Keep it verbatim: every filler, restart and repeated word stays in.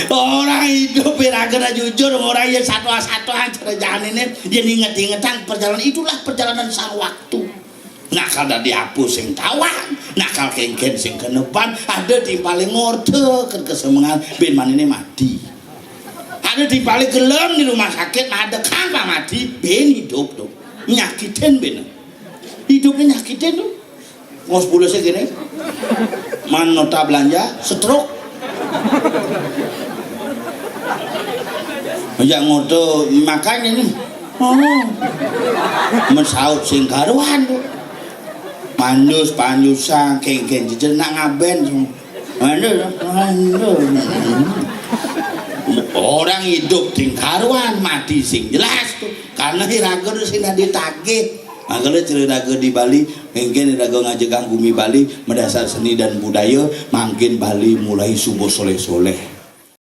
Orang hidup iraga jujur, orang ya satu-satuan cara jalan ini, ya inget-ingetan perjalanan, itulah perjalanan sang waktu. Nah, kalau dadi apa sing tawang, nah, kalau kengken sing keneban, ada timpale ngorte ke kesemengan, ben manine mati. Ada timpale gelem di rumah sakit, ada kan mati, ben hidup tuh. Nyakitin ben. Hidupnya nyakitin tuh. Ngos pulasnya gini. Man nota belanja, stroke. Ya ngoto makanya nih. Oh. Mesaut sing karuan tuh. Panjus, panjusan, kengken jejer nak ngaben. Aduh, aduh. Orang hidup sing karuan, mati sing jelas tuh. Karena iraga tuh sing ditagih. Makanya cerita raga di Bali, mungkin raga ngajegang bumi Bali, mendasar seni dan budaya, mangkin Bali mulai subuh soleh-soleh.